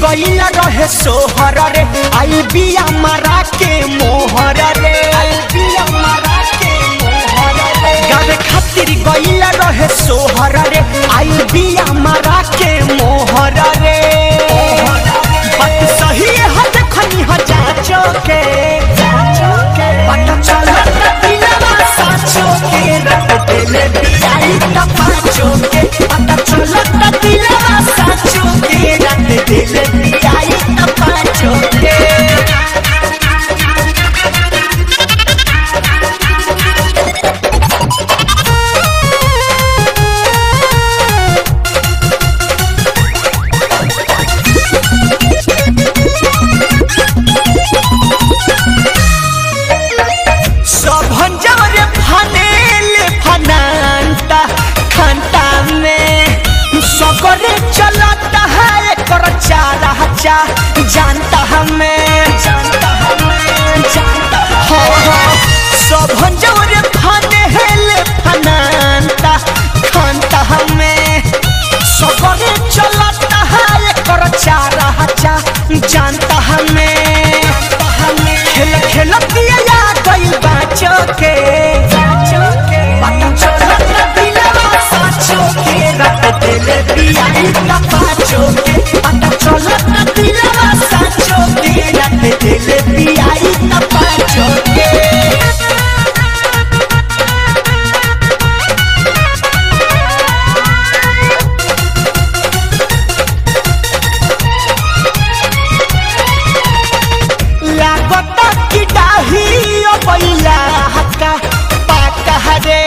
गईला रहे सोहर रे, आई बिया मारा के मोहर रे, आई बिया मारा के मोहर रे। गावे खातिर गईला रहे सोहर रे, आई बिया मारा के मोहर रे। बात सही है देखनी ह जाचो के, पता चलत दिलवा साचो के, रट देले बियाई त पाचो के। पता चलत दिलवा साचो के, रट देले बियाई त पाचो के। चलता है कर चारा जानता हमें, जानता हमें, जानता हो हो। सब जोरे फने हेले फनानता खानता हमें, सबरे चलता है कर चारा जानता हमें। खेल खेल दिया गई बाचो के, पता चलत दिलवा साचो के, रट देले बियाई त पाचो के। पता चलत दिलवा साचो के, रट देले बियाई त पाचो के। लागत कि डाही ओ बैला हक्का पाका रे,